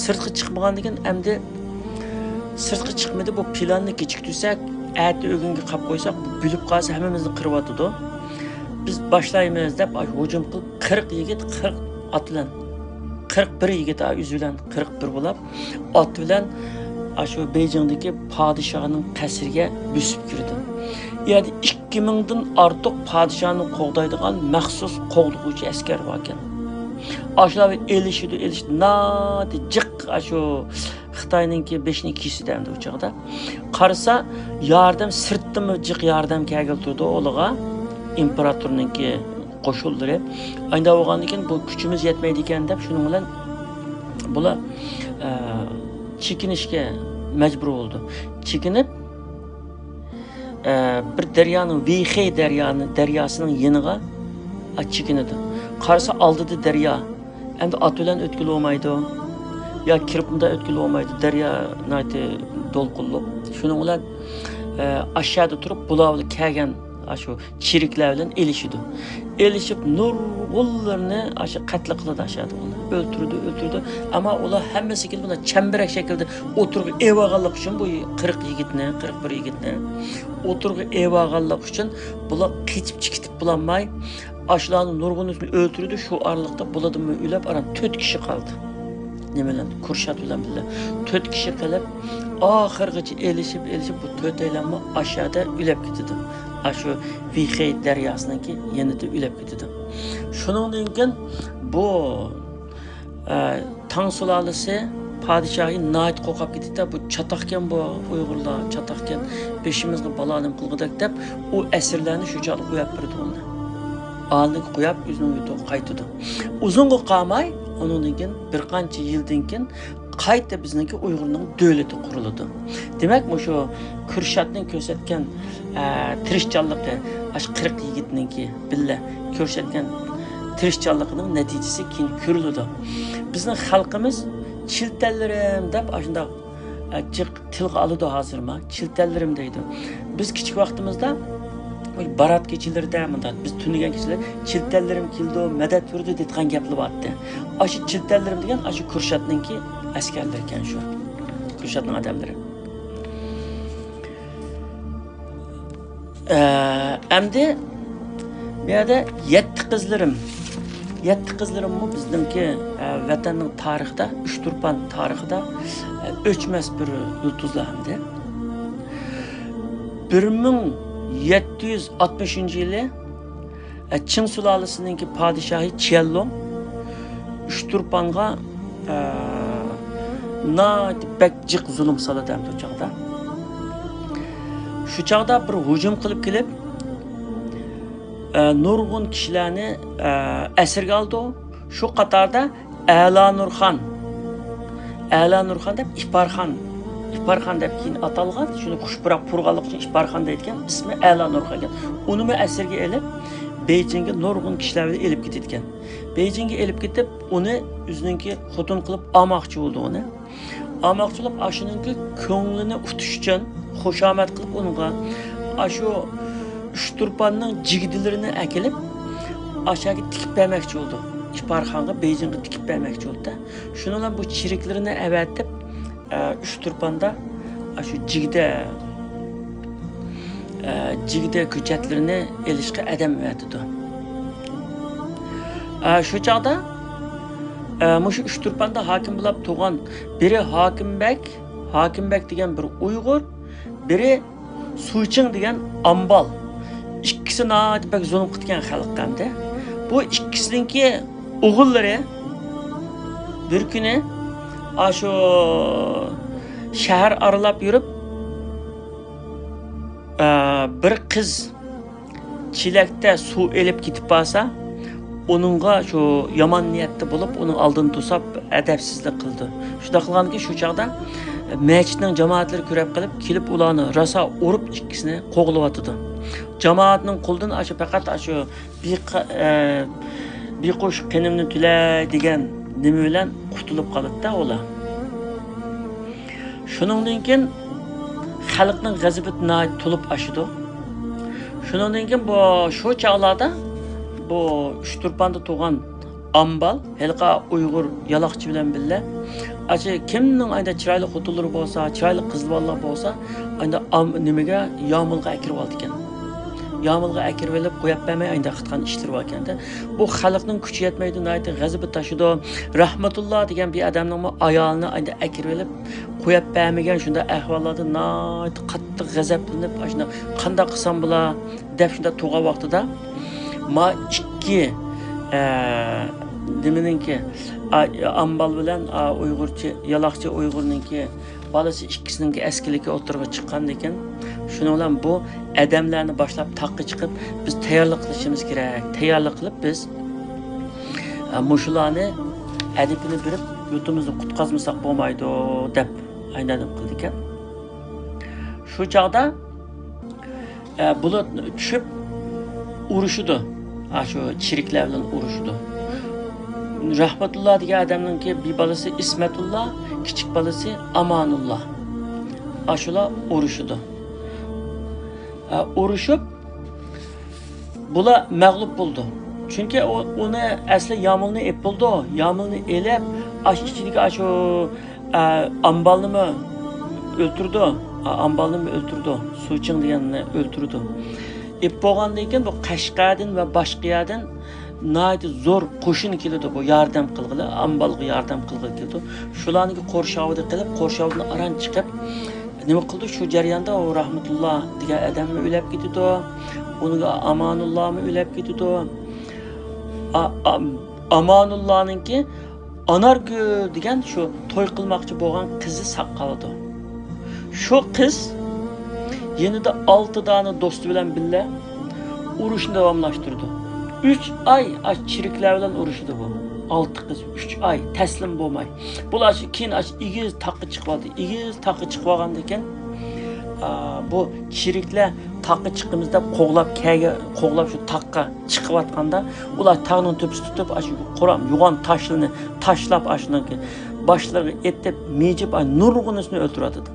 سىرتقا چىقمىغاندىن كېيىن ئەمدى سىرتقا چىقمىدى، بۇ پىلاننى كېچىكتۈرسەك، ئەتە ئۆگۈنگە قاپ قويساق، بۇ بىلىپ قالسا ھەممىمىزنى قىرىۋاتىدۇ. بىز باشلايمىز دەپ ھۇجۇم قىلىپ، قىرىق يىگىت، قىرىق ئات بىلەن، قىرىق بىر يىگىت، ئۆزى بىلەن قىرىق بىر بولاپ، ئات بىلەن ئاشۇ بېيجىڭدىكى پادىشاھنىڭ قەسرىگە بۆسۈپ كىردى. ئۇ يەردە ئىككى مىڭدىن ئارتۇق پادىشاھنى قوغدايدىغان مەخسۇس قوغدىغۇچى ئەسكەر باركەن. ئاشۇلار ئېلىشىدۇ، ئېلىشىدۇ، ناھايىتى جىق ئاشۇ خىتاينىڭكى بېشىنى كېسىدۇ ئەمدى ئۇ چاغدا. قارىسا، ياردەم سىرتتىنمۇ جىق ياردەم كەلگىلى تۇرىدۇ ئۇلىغا، ئىمپېراتورنىڭكى قوشۇنلىرى. ئانداق بولغاندىن كېيىن بۇ كۈچىمىز يەتمەيدىكەن دەپ شۇنىڭ بىلەن بۇلار، ئە، چېكىنىشكە مەجبۇر بولىدۇ. چېكىنىپ، ئە، بىر دەريانىڭ، ۋېيخېي دەريانى، دەرياسىنىڭ يېنىغا، ئە، چېكىنىدۇ. قارىسا ئالدىدا دەريا. ئەمدى ئات بىلەن ئۆتكىلى بولمايدۇ. يا كىرپىندا ئۆتكىلى بولمايدۇ. دەريا ناھايىتى دولقۇنلۇق. شۇنىڭ بىلەن، ئە، ئاشۇ يەردە تۇرۇپ بۇلار بىلەن كەلگەن ئاشۇ چېرىكلەر بىلەن ئېلىشىدۇ. ئېلىشىپ نۇرغۇنلىرىنى ئاشۇ قەتل قىلىدۇ ئاشۇ يەردە ئۇلار. ئۆلتۈرىدۇ، ئۆلتۈرىدۇ. ئەمما ئۇلار ھەممىسى كېلىپ مۇنداق چەمبىرەك شەكىلدە ئوتتۇرىغا ئېلىۋالغانلىقى ئۈچۈن بۇ قىرىق يىگىتنى، قىرىق بىر يىگىتنى ئوتتۇرىغا ئېلىۋالغانلىقى ئۈچۈن بۇلار قېچىپ چىقىپ بولالماي، ئاشۇلارنىڭ نۇرغۇنىسىنى ئۆلتۈرىدۇ. شۇ ئارىلىقتا بۇلاردىنمۇ ئۆلۈپ ئاران تۆت كىشى قالدى. نېمە بىلەن؟ كۇرشات بىلەن بىللە. تۆت كىشى قېلىپ، ئاخىرغىچە ئېلىشىپ، ئېلىشىپ، بۇ تۆتەيلەنمۇ ئاشۇ يەردە ئۆلۈپ كېتىدۇ. ئاشۇ ۋېيخېي دەرياسىنىڭكى يېنىدا ئۆلۈپ كېتىدۇ. شۇنىڭدىن كېيىن بۇ، ئە، تاڭ سۇلالىسى پادىشاھى ناھايىتى قورقۇپ كېتىدۇ. بۇ چاتاقكەن بۇ ئۇيغۇرلار، چاتاقكەن، بېشىمىزغا بالا نېمە قىلغۇدەك دەپ، ئۇ ئەسىرلەرنى شۇ چاغدا قويۇپ بېرىدۇ ئۇنى. ئالنىڭ قويۇپ ئۆزىنىڭ يۇرتىغا قايتىدۇ. ئۇزۇنغا قالماي، ئۇنىڭدىن كېيىن بىر قانچە يىلدىن كېيىن قايتا بىزنىڭكى ئۇيغۇرنىڭ دۆلىتى قۇرۇلىدۇ. دېمەك، مۇشۇ كۈرشاتنىڭ كۆرسەتكەن، ئە، تىرىشچانلىقى، ئاشۇ قىرىق يىگىتنىڭكى بىللە كۆرسەتكەن تىرىشچانلىقىنىڭ نەتىجىسى كېيىن كۆرۈلىدۇ. بىزنىڭ خەلقىمىز چىلتەنلىرىم دەپ ئاشۇنداق، ئە، جىق تىلغا ئالىدۇ ھازىرمۇ، چىلتەنلىرىم دەيدۇ. بىز كىچىك ۋاقتىمىزدا بارات كېچىلىرىدە مۇنداق، بىز تۈنىگەن كېچىلەر چىلتەنلىرىم كېلىدۇ، مەدەت بېرىدۇ دەيدىغان گەپلەر بارتتى. ئاشۇ چىلتەنلىرىم دېگەن ئاشۇ كۈرشاتنىڭكى ئەسكەرلىرىكەن شۇ. كۈرشاتنىڭ ئادەملىرى. ئە، ئەمدى بۇ يەردە يەتتە قىزلىرىم. يەتتە قىزلىرىممۇ بىزنىڭكى، ئە، ۋەتەننىڭ تارىخىدا، ئۇچتۇرپان تارىخىدا، ئە، ئۆچمەس بىر يۇلتۇزلار ئەمدى. بىر مىڭ يەتتە يۈز ئاتمىشىنچى يىلى، ئە، چىڭ سۇلالىسىنىڭكى پادىشاھى چيەنلۇڭ ئۇچتۇرپانغا، ئە، ناھايىتى بەك جىق زۇلۇم سالىدۇ ئەمدى ئۇ چاغدا. شۇ چاغدا بىر ھۇجۇم قىلىپ كېلىپ، ئە، نۇرغۇن كىشىلەرنى، ئە، ئەسىرگە ئالىدۇ. شۇ قاتاردا ئەلا نۇرخان، ئەلا نۇرخان دەپ ئىپارخان، ئىپارخان دەپ كېيىن ئاتالغان، شۇنى خۇش پۇراق پۇرىغانلىقى ئۈچۈن ئىپارخان دەيدىكەن، ئىسمى ئەلا نۇرخان ئىكەن. ئۇنىمۇ ئەسىرگە ئېلىپ، بېيجىڭگە نۇرغۇن كىشىلەر بىلەن ئېلىپ كېتىدىكەن. بېيجىڭگە ئېلىپ كېتىپ، ئۇنى ئۆزىنىڭكى خوتۇن قىلىپ ئالماقچى بولىدۇ ئۇنى. ئالماقچى بولۇپ، ئاشۇنىڭكى كۆڭلىنى ئۇتۇش ئۈچۈن خۇشامەت قىلىپ ئۇنىڭغا، ئاشۇ ئۇچتۇرپاننىڭ جىگدىلىرىنى ئەكېلىپ، ئاشاكى تىكىپ بەرمەكچى بولدى. ئىپارخانغا، بېيجىڭغا تىكىپ بەرمەكچى بولدى. شۇنىڭ بىلەن بۇ چېرىكلىرىنى ئەۋەتىپ، ئە، ئۇچتۇرپاندا ئاشۇ جىگدە، ئە، جىگدە كۆچەتلىرىنى ئېلىشقا ئادەم ئەۋەتىدۇ. ئە، شۇ چاغدا، ئە، مۇشۇ ئۇچتۇرپاندا ھاكىم بولاپ تۇرغان بىرى ھاكىم بەگ، ھاكىم بەگ دېگەن بىر ئۇيغۇر، بىرى سۇچىڭ دېگەن ئامبال. ئىككىسى ناھايىتى بەك زۇلۇم قىلىدىكەن خەلققە ئەمدى. بۇ ئىككىسىنىڭكى ئوغۇللىرى بىر كۈنى ئاشۇ شەھەر ئارىلاپ يۈرۈپ، ئە، بىر قىز چېلەكتە سۇ ئېلىپ كېتىپ بارسا، ئۇنىڭغا شۇ يامان نىيەتتە بولۇپ، ئۇنىڭ ئالدىنى توساپ، ئەدەپسىزلىك قىلىدۇ. شۇنداق قىلغاندىكىن، شۇ چاغدا مەسچىتنىڭ جامائەتلىرى كۆرەپ قېلىپ، كېلىپ ئۇلارنى راسا ئۇرۇپ، ئىككىسىنى قوغلىۋاتىدۇ. جامائەتنىڭ قولىدىن ئاشۇ پەقەت ئاشۇ بىق-، ئە، بىقۇش قېنىمنى تۆلە دېگەن نېمە بىلەن قۇتۇلۇپ قالىدىدا ئۇلار. شۇنىڭدىن كېيىن خەلقنىڭ غەزىپى ناھايىتى تولۇپ ئاشىدۇ. شۇنىڭدىن كېيىن بۇ، شۇ چاغلاردا بۇ ئۇچتۇرپاندا تۇرغان ئامبال، ھېلىقى ئۇيغۇر يالاقچى بىلەن بىللە، ئاشۇ كىمنىڭ ئايدا چىرايلىق خوتۇنلىرى بولسا، چىرايلىق قىز بالىلار بولسا، ئايدا ئام-، نېمىگە، يامۇلغا ئەكىرىۋالىدىكەن. يامۇلغا ئەكىرىۋېلىپ، قويۇپ بەرمەي، ئايدا قىلغان ئىشلىرى باركەن. بۇ خەلقنىڭ كۈچى يەتمەيدۇ، ناھايىتى غەزىپى تاشىدۇ. رەھمەتۇللا دېگەن بىر ئادەمنىڭمۇ ئايالىنى ئايدا ئەكىرىۋېلىپ، قويۇپ بەرمىگەن، شۇنداق ئەھۋاللاردا ناھايىتى قاتتىق غەزەپلىنىپ، ئاشۇنداق قانداق قىلسام بولا دەپ شۇنداق تۇرغان ۋاقتىدا، ما ئىككى، ئە، نېمىنىڭكى، ئا-، ئامبال بىلەن، ئا، ئۇيغۇرچە، يالاقچى ئۇيغۇرنىڭكى بالىسى ئىككىسىنىڭكى ئەسكىلىكى ئوتتۇرىغا چىققاندىكىن، شۇنىڭ بىلەن بۇ ئادەملەرنى باشلاپ تاغقا چىقىپ، بىز تەييارلىق قىلىشىمىز كېرەك. تەييارلىق قىلىپ بىز، ئە، مۇشۇلارنى ئەدىپىنى بېرىپ، يۇرتىمىزنى قۇتقازمىساق بولمايدۇ، دەپ ئاينادىن قىلىدىكەن. شۇ چاغدا، ئە، بۇلار چۈشۈپ ئۇرۇشىدۇ. ئاشۇ چېرىكلەر بىلەن ئۇرۇشىدۇ. رەھمەتۇللا دېگەن ئادەمنىڭكى بىر بالىسى ئىسمەتۇللا، كىچىك بالىسى ئامانۇللا. ئاشۇلار ئۇرۇشىدۇ. ئە، ئۇرۇشۇپ، بۇلار مەغلۇپ بولىدۇ. چۈنكى ئۇ، ئۇنى ئەسلى يامۇلنى ئېلىپ بولىدۇ. يامۇلنى ئېلىپ، ئاش ئىچىدىكى ئاشۇ، ئە، ئامبالنىمۇ ئۆلتۈرىدۇ. ئا-، ئامبالنىمۇ ئۆلتۈرىدۇ. سۇچىڭ دېگەننى ئۆلتۈرىدۇ. ئېلىپ بولغاندىن كېيىن بۇ قەشقەردىن ۋە باشقا يەردىن ناھايىتى زور قوشۇن كېلىدۇ، بۇ ياردەم قىلغىلى، ئامبالغا ياردەم قىلغىلى كېلىدۇ. شۇلارنىڭكى قورشاۋىدا قېلىپ، قورشاۋدىن ئاران چىقىپ، نېمە قىلدى؟ شۇ جەرياندا ئۇ رەھمەتۇللا دېگەن ئادەممۇ ئۆلۈپ كېتىدۇ. ئۇنىڭ ئامانۇللامۇ ئۆلۈپ كېتىدۇ. ئا-، ئا-، ئامانۇللانىڭكى ئانارگۈل دېگەن شۇ توي قىلماقچى بولغان قىزى ساق قالىدۇ. شۇ قىز يېنىدا ئالتە دانە دوستى بىلەن بىللە ئۇرۇشنى داۋاملاشتۇرىدۇ. ئۈچ ئاي ئاش چېرىكلەر بىلەن ئۇرۇشىدۇ بۇ. ئالتە قىز ئۈچ ئاي تەسلىم بولماي. بۇلار شۇ كېيىن ئاش ئېگىز تاغقا چىقىۋالدى. ئېگىز تاغقا چىقىۋالغاندىن كېيىن، ئا، بۇ چېرىكلەر تاغقا چىقىمىز دەپ قوغلاپ كەگە-، قوغلاپ شۇ تاغقا چىقىۋاتقاندا، ئۇلار تاغنىڭ تۆپىسى تۇتۇپ، ئاشۇ قۇرام يوغان تاشلىرىنى تاشلاپ، ئاشۇنىڭكى باشلىرىغا ئېتىپ، مىجىپ، ئاي، نۇرغۇنىسىنى ئۆلتۈرۈۋاتىدۇ.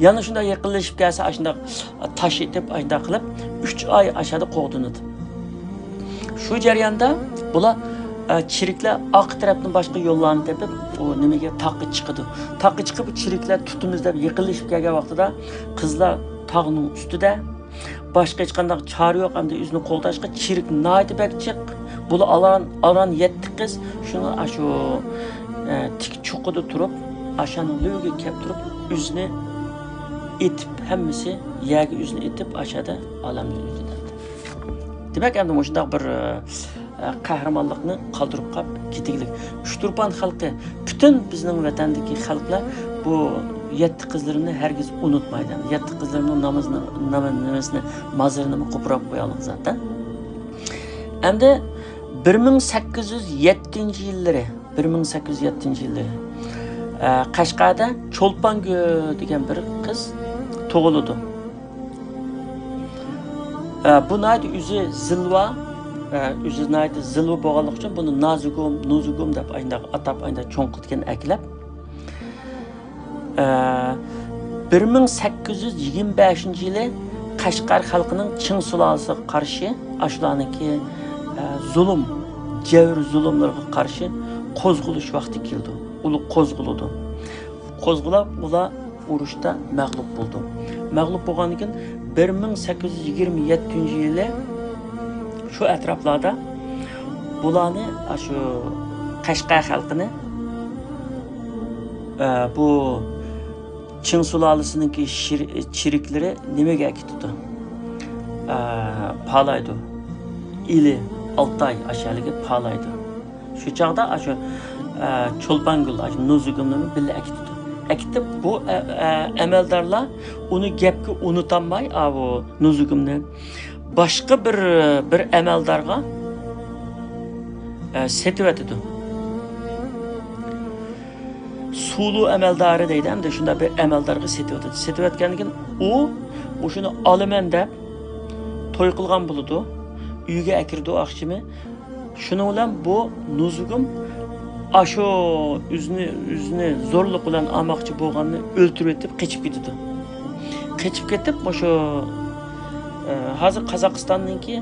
يەنە شۇنداق يېقىنلىشىپ كەلسە، ئاشۇنداق تاش ئېتىپ، ئاشۇنداق قىلىپ، ئۈچ ئاي ئاشادا قوغدىنىدۇ. شۇ جەرياندا بۇلار، ئە، چېرىكلەر ئارقا تەرەپتىن باشقا يوللارنى تېپىپ، ئۇ نېمىگە، تاغقا چىقىدۇ. تاغقا چىقىپ، چېرىكلەر تۇتىمىز دەپ يېقىنلىشىپ كەلگەن ۋاقتىدا، قىزلار تاغنىڭ ئۈستىدە، باشقا ھېچقانداق چارە يوق، ئەمدى ئۆزىنى قوغداشقا. چېرىك ناھايىتى بەك جىق. بۇلار ئاران، ئاران يەتتە قىز شۇنى ئاشۇ، ئە، تىك چوققىدا تۇرۇپ، ئاشانىڭ لۆگىگە كەپ تۇرۇپ، ئۆزىنى ئېتىپ، ھەممىسى يەرگە ئۆزىنى ئېتىپ، ئاشادا ئالەمدىن ئۆتىدۇ. دېمەك، ئەمدى مۇشۇنداق بىر، ئە، قەھرىمانلىقنى قالدۇرۇپ قاپ كېتىگلىك. ئۇچتۇرپان خەلقى، پۈتۈن بىزنىڭ ۋەتەندىكى خەلقلەر بۇ يەتتە قىزلىرىمنى ھەرگىز ئۇنتۇمايدۇ. يەتتە قىزلىرىمنىڭ نامىزىنى، نامىنى، نېمىسىنى، مازىرىنىمۇ قوپۇراپ قويالىغان زاتەن. ئەمدى بىر مىڭ سەككىز يۈز يەتتىنچى يىللىرى، بىر مىڭ سەككىز يۈز يەتتىنچى يىللىرى، ئە، قەشقەردە چولپانگۈل دېگەن بىر قىز تۇغۇلىدۇ. ئە، بۇ ناھايىتى ئۆزى زىلۋا، ئە، ئۆزى ناھايىتى زىلۋا بولغانلىقى ئۈچۈن بۇنى نازۇگۇم، نۇزۇگۇم دەپ ئاينداق ئاتاپ، ئاينداق چوڭ قىلىدىكەن ئەكلەپ. ئە، بىر مىڭ سەككىز يۈز يىگىرمە بەشىنچى يىلى قەشقەر خەلقىنىڭ چىڭ سۇلالىسىغا قارشى، ئاشۇلارنىڭكى، ئە، زۇلۇم، جەۋر زۇلۇملىرىغا قارشى قوزغىلىش ۋاقتى كېلىدۇ. ئۇلار قوزغىلىدۇ. قوزغىلاپ، ئۇلار ئۇرۇشتا مەغلۇپ بولىدۇ. مەغلۇپ بولغاندىن كېيىن، بىر مىڭ سەككىز يۈز يىگىرمە يەتتىنچى يىلى شۇ ئەتراپلاردا بۇلارنى، ئاشۇ قەشقەر خەلقىنى، ئە، بۇ چىڭ سۇلالىسىنىڭكى شىر-، چېرىكلىرى نېمىگە ئەكېتىدۇ؟ ئە، پالايدۇ. ئىلى، ئالتاي ئاشۇ يەرلىكى پالايدۇ. شۇ چاغدا ئاشۇ، ئە، چولپانگۈل، ئاشۇ نۇزۇگۇمنىمۇ بىللە ئەكېتىدۇ. ئەكېتىپ، بۇ، ئە، ئە، ئەمەلدارلار ئۇنى گەپكە ئۇنىتالماي، ئاۋۇ نۇزۇگۇمنى باشقا بىر، بىر ئەمەلدارغا، ئە، سېتىۋېتىدۇ. سۇلۇ ئەمەلدارى دەيدۇ، ئەمدى شۇنداق بىر ئەمەلدارغا سېتىۋېتىدۇ. سېتىۋەتكەندىن كېيىن ئۇ مۇشۇنى ئالىمەن دەپ توي قىلغان بولىدۇ. ئۆيگە ئەكىرىدۇ ئاخشىمى. شۇنىڭ بىلەن بۇ نۇزۇگۇم ئاشۇ ئۆزىنى، ئۆزىنى زورلۇق بىلەن ئالماقچى بولغاننى ئۆلتۈرۈۋېتىپ قېچىپ كېتىدۇ. قېچىپ كېتىپ، مۇشۇ، ئە، ھازىر قازاقىستاننىڭكى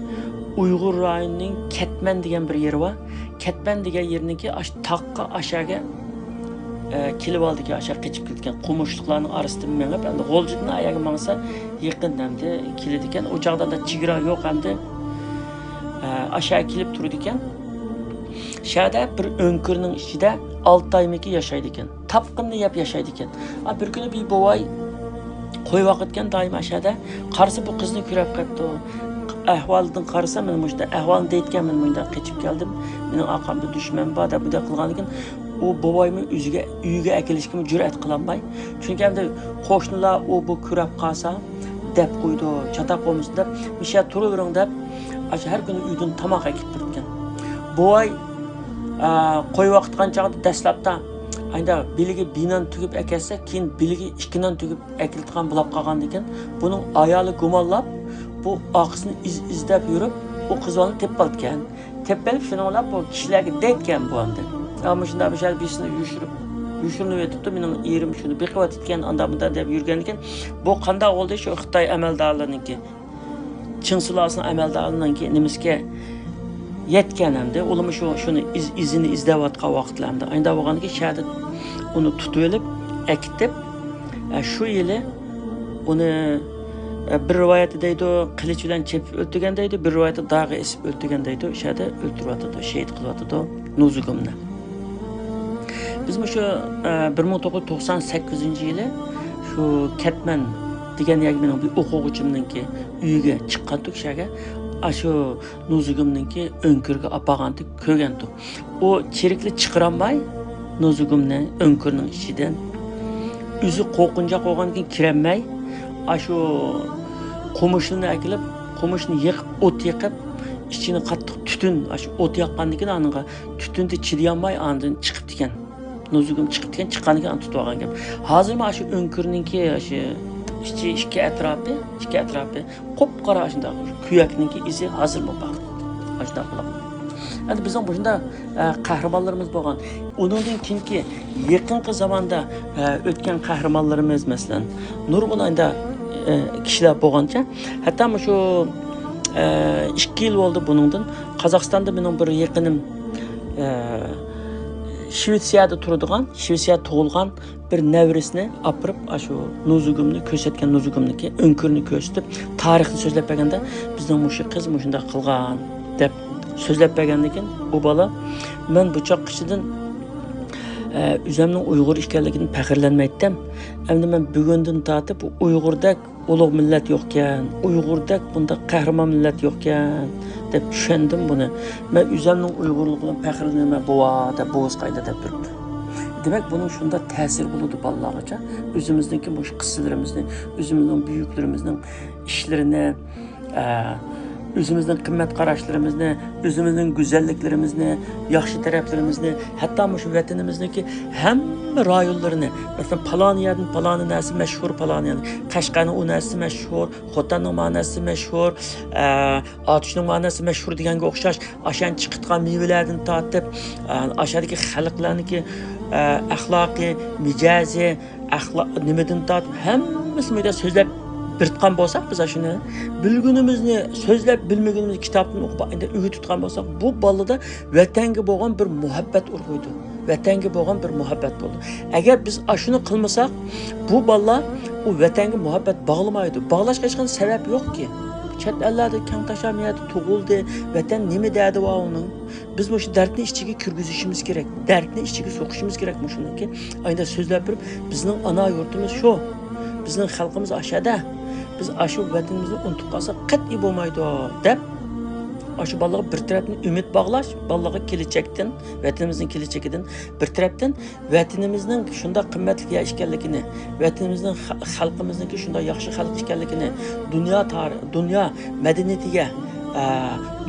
ئۇيغۇر رايونىنىڭ كەتمەن دېگەن بىر يېرى بار. كەتمەن دېگەن يېرىنىڭكى ئاش-، تاغقا ئاشاگە، ئە، كېلىۋالىدىكەن، ئاشا قېچىپ كېتىدىكەن. قومۇشلۇقلارنىڭ ئارىسىدىن مېڭىپ، ئەمدى غۇلجىدىن ئاياگە ماڭسا يېقىن، ئەمدى كېلىدىكەن. ئۇ چاغدا ئەمدى چېگرا يوق ئەمدى. ئە، ئاشا كېلىپ تۇرىدىكەن. شەدە بىر ئۆڭكۈرنىڭ ئىچىدە ئالتە ئايمىكى ياشايدىكەن. تاپقىنىنى يەپ ياشايدىكەن. ئا، بىر كۈنى بىر بوۋاي قوي باقىدىكەن دائىم ئاشەدە. قارىسا بۇ قىزنى كۆرۈپ قاپتۇ. ئەھۋالىدىن قارىسا، مەن مۇشۇنداق ئەھۋالنى دەيدىكەن، مەن مۇنداق قېچىپ كەلدىم. مېنىڭ ئارقامدا دۈشمەن بار دەپ بۇنداق قىلغاندىكىن، ئۇ بوۋايمۇ ئۆزىگە، ئۆيىگە ئەكېلىشكىمۇ جۈرئەت قىلالماي. چۈنكى ئەمدى قوشنىلار ئۇ بۇ كۆرۈپ قالسا دەپ قويىدۇ، چاتاق بولمىسۇن دەپ، مىشە تۇرۇۋېرىڭ دەپ، ئاشۇ ھەر كۈنى ئۆيدىن تاماق ئەكېلىپ تۇرىدىكەن. بوۋاي، ئا، قوي باقىدىغان چاغدا دەسلەپتە ئايدا بېلىگە بىر نان تۈگۈپ ئەكەلسە، كېيىن بېلىگە ئىككى نان تۈگۈپ ئەكېلىدىغان بولۇپ قالغاندىكىن، بۇنىڭ ئايالى گۇمانلاپ، بۇ ئاقىسىنى ئىز-، ئىزدەپ يۈرۈپ، ئۇ قىز بالىنى تېپىپ قالىدىكەن. تېپىپ بېرىپ، شۇنىڭ بىلەن بۇ كىشىلەرگە دەيدىكەن بۇ ئاندىن. يا مۇشۇنداق بىر شەي بىرسىنى يوشۇرۇپ، يوشۇرۇنۇۋېتىپتۇ، مېنىڭ ئېرىم شۇنى بېقىۋاتىدىكەن، ئاندا مۇندا دەپ يۈرگەندىكىن، بۇ قانداق بولدى شۇ خىتاي ئەمەلدارلىرىنىڭكى، چىڭ سۇلالىسىنىڭ ئەمەلدارلىرىنىڭكى نېمىسىگە يەتكەن ئەمدى. ئۇلىمۇ شۇ، شۇنى ئىز-، ئىزىنى ئىزدەۋاتقان ۋاقىتلار ئەمدى. ئانداق بولغاندىكىن شەدە ئۇنى تۇتۇۋېلىپ، ئەكېتىپ، ئە، شۇ يىلى ئۇنى، ئە، بىر رىۋايەتتە دەيدۇ، قىلىچ بىلەن چېپىپ ئۆلتۈرگەن دەيدۇ، بىر رىۋايەتتە داغا ئېسىپ ئۆلتۈرگەن دەيدۇ، شەدە ئۆلتۈرۈۋاتىدۇ، شېھىت قىلىۋاتىدۇ نۇزۇگۇمنى. بىز مۇشۇ، ئە، بىر مىڭ توققۇز يۈز توقسان سەككىزىنچى يىلى شۇ كەتمەن دېگەن يەرگە مېنىڭ بىر ئوقۇغۇچىمنىڭكى ئۆيىگە چىققانتۇق، شەگە ئاشۇ نۇزۇگۇمنىڭكى ئۆڭكۈرگە ئاپارغانتۇق، كۆرگەنتۇق. ئۇ چېرىكلىك چىقىرالماي نۇزۇگۇمنى ئۆڭكۈرنىڭ ئىچىدىن. ئۆزى قورقۇنچاق بولغاندىكىن كىرەلمەي، ئاشۇ قومۇشنى ئەكېلىپ، قومۇشنى يېقىپ، ئوت يېقىپ، ئىچىنى قاتتىق تۈتۈن، ئاشۇ ئوت ياققاندىكىن ئانىڭغا تۈتۈندە چىدىيالماي ئاندىن چىقىپتىكەن. نۇزۇگۇم چىقىپتىكەن، چىققاندىن كېيىن ئاندا تۇتۇۋالغان گەپ. ھازىرمۇ ئاشۇ ئۆڭكۈرنىڭكى ئاشۇ ئىچى ئىككى ئەتراپى، ئىككى ئەتراپى قۇپقارا ئاشۇنداق كۆيەكنىڭكى ئىزى ھازىرمۇ بار. ئاشۇنداق بولۇپ. ئەمدى بىزنىڭ مۇشۇنداق، ئە، قەھرىمانلىرىمىز بولغان. ئۇنىڭدىن كېيىنكى يېقىنقى زاماندا، ئە، ئۆتكەن قەھرىمانلىرىمىز، مەسىلەن، نۇرغۇن ئايدا، ئە، كىشىلەر بولغانچە، ھەتتا مۇشۇ، ئە، ئىككى يىل بولدى بۇنىڭدىن. قازاقىستاندا مېنىڭ بىر يېقىنىم، ئە، شىۋېتسىيەدە تۇرىدىغان، شىۋېتسىيەدە تۇغۇلغان بىر نەۋرىسىنى ئاپىرىپ، ئاشۇ نۇزۇگۇمنى كۆرسەتكەن، نۇزۇگۇمنىڭكى ئۆڭكۈرنى كۆرسىتىپ، تارىخنى سۆزلەپ بەرگەندە، بىزنىڭ مۇشۇ قىز مۇشۇنداق قىلغان دەپ سۆزلەپ بەرگەندىن كېيىن، ئۇ بالا، مەن بۇ چاغقىچىدىن، ئە، ئۆزەمنىڭ ئۇيغۇر ئىكەنلىكىدىن پەخىرلەنمەيتتىم. ئەمدى مەن بۈگۈندىن تارتىپ ئۇيغۇردەك ئۇلۇغ مىللەت يوقكەن، ئۇيغۇردەك بۇنداق قەھرىمان مىللەت يوقكەن دەپ چۈشەندىم بۇنى. مەن ئۆزەمنىڭ ئۇيغۇرلۇقى بىلەن پەخىرلىنىمەن، بوۋا دەپ بوۋىسىغا ئايلا دەپ بېرىپتۇ. دېمەك، بۇنىڭ شۇنداق تەسىرى بولىدۇ بالىلارغىچە. ئۆزىمىزنىڭكى مۇشۇ قىسسىلىرىمىزنى، ئۆزىمىزنىڭ بۈيۈكلىرىمىزنىڭ ئىشلىرىنى، ئە، ئۆزىمىزنىڭ قىممەت قاراشلىرىمىزنى، ئۆزىمىزنىڭ گۈزەللىكلىرىمىزنى، ياخشى تەرەپلىرىمىزنى، ھەتتا مۇشۇ ۋەتىنىمىزنىڭكى ھەممە رايونلىرىنى، مەسىلەن، پالان يەردىن پالان نەرسە مەشھۇر، پالان يەردىن قەشقەرنىڭ ئۇ نەرسىسى مەشھۇر، خوتەننىڭ ما نەرسىسى مەشھۇر، ئە، ئاتۇشنىڭ ما نەرسىسى مەشھۇر دېگەنگە ئوخشاش، ئاشۇ يەردىن چىقىدىغان مېۋىلەردىن تارتىپ، ئە، ئاشۇ يەردىكى خەلقلەرنىڭكى، ئە، ئەخلاقى، مىجەزى، ئەخلا-، نېمىدىن تارتىپ ھەممىسىنى بۇ يەردە سۆزلەپ بىرتقان بولساق، بىز شۇنى بىلگىنىمىزنى سۆزلەپ، بىلمىگىنىمىزنى كىتابتىن ئوقۇپ، ئەندى ئۆگىتىۋاتقان بولساق، بۇ بالىدا ۋەتەنگە بولغان بىر مۇھەببەت ئۇرغۇيدۇ. ۋەتەنگە بولغان بىر مۇھەببەت بولىدۇ. ئەگەر بىز ئاشۇنى قىلمىساق، بۇ بالىلار ئۇ ۋەتەنگە مۇھەببەت باغلىمايدۇ. باغلاشقا ھېچقانداق سەۋەب يوقكى. چەت ئەللەردە كەڭ تاشلام يەردە تۇغۇلدى، ۋەتەن نېمە دەردى بار ئۇنىڭ؟ بىز مۇشۇ دەردنى ئىچىگە كىرگۈزۈشىمىز كېرەك. دەردنى ئىچىگە سوقۇشىمىز كېرەك مۇشۇنىڭكى. ئايدا سۆزلەپ بېرىپ، بىزنىڭ ئانا يۇرتىمىز شۇ. بىزنىڭ خەلقىمىز ئاشەدە. بىز ئاشۇ ۋەتىنىمىزنى ئۇنتۇپ قالساق قەتئىي بولمايدۇ، دەپ، ئاشۇ بالىلارغا بىر تەرەپتىن ئۈمىد باغلاش، بالىلارغا كېلەچەكتىن، ۋەتىنىمىزنىڭ كېلىچىكىدىن بىر تەرەپتىن، ۋەتىنىمىزنىڭ شۇنداق قىممەتلىك يەر ئىكەنلىكىنى، ۋەتىنىمىزنىڭ خە-، خەلقىمىزنىڭكى شۇنداق ياخشى خەلق ئىكەنلىكىنى، دۇنيا تارىخ، دۇنيا مەدەنىيىتىگە، ئە،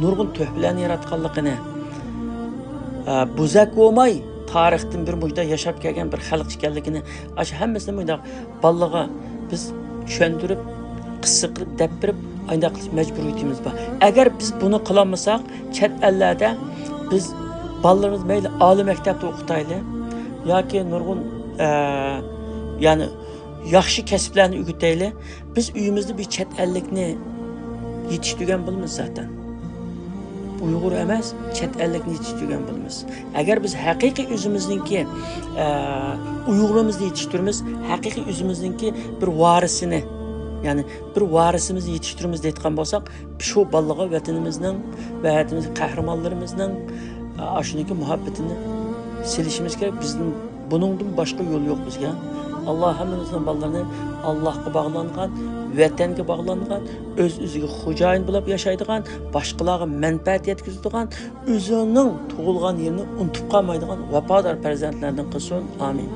نۇرغۇن تۆھپىلەرنى ياراتقانلىقىنى، ئە، بوزەك بولماي تارىختىن بىر مۇشۇنداق ياشاپ كەلگەن بىر خەلق ئىكەنلىكىنى، ئاشۇ ھەممىسىنى مۇنداق بالىلارغا بىز چۈشەندۈرۈپ، قىسسە قىلىپ دەپ بېرىپ، ئاينداق قىلىش مەجبۇرىيىتىمىز بار. ئەگەر بىز بۇنى قىلالمىساق، چەت ئەللەردە بىز بالىلىرىمىز مەيلى ئالىي مەكتەپتە ئوقۇتايلى ياكى نۇرغۇن، ئە، يەنى ياخشى كەسىپلەرنى ئۆگىتەيلى، بىز ئۆيىمىزدە بىر چەت ئەللىكنى يېتىشتۈرگەن بولىمىز زاتەن. ئۇيغۇر ئەمەس، چەت ئەللىكنى يېتىشتۈرگەن بولىمىز. ئەگەر بىز ھەقىقىي ئۆزىمىزنىڭكى، ئە، ئۇيغۇرىمىزنى يېتىشتۈرىمىز، ھەقىقىي ئۆزىمىزنىڭكى بىر ۋارىسىنى، يەنى بىر ۋارىسىمىزنى يېتىشتۈرىمىز دەيدىغان بولساق، شۇ بالىلارغا ۋەتىنىمىزنىڭ ۋە ۋەتىنىمىزدىكى قەھرىمانلىرىمىزنىڭ، ئە، ئاشۇنىڭكى مۇھەببىتىنى سېلىشىمىز كېرەك. بىزدىن بۇنىڭدىن باشقا يول يوق بىزگە. ئاللا ھەممىمىزنىڭ بالىلىرىنى ئاللاغا باغلانغان، ۋەتەنگە باغلانغان، ئۆز-ئۆزىگە خوجايىن بولۇپ ياشايدىغان، باشقىلارغا مەنپەئەت يەتكۈزىدىغان، ئۆزىنىڭ تۇغۇلغان يېرىنى ئۇنتۇپ قالمايدىغان ۋاپادار پەرزەنتلەردىن قىلسۇن. ئامىن.